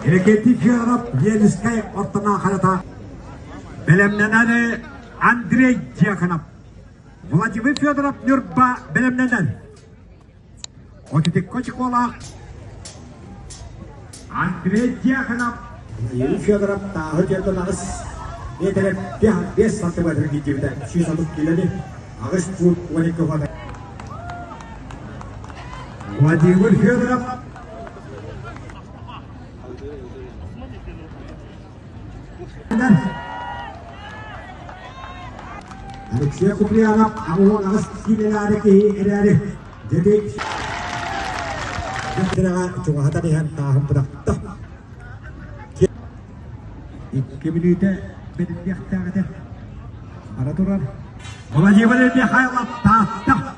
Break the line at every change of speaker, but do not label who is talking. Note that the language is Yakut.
Иннокентий Федоров Ленинскэй ортонаахарата бэлэмнэнэр Андрей Дьяконов. Владимир Федоров Ньурба бэлэмнэнэр. Отитикко Чиколаах Андрей Дьяконов Владимир Федоров тааһы тиэрдэн аҕыс миэтэрэ 5 сантиметр киирдибитэ 130 киилэни 8 фут 12 уһата. Владимир Федоров Алексей Куприянов 88 киилэлээри киһи эрээри дьэти чугаһатан иһэн тааһын бырахта. Икки мүнүүтэ бэриллиэхтээх этэ. Бара турар. Владимир Михайлов таатта.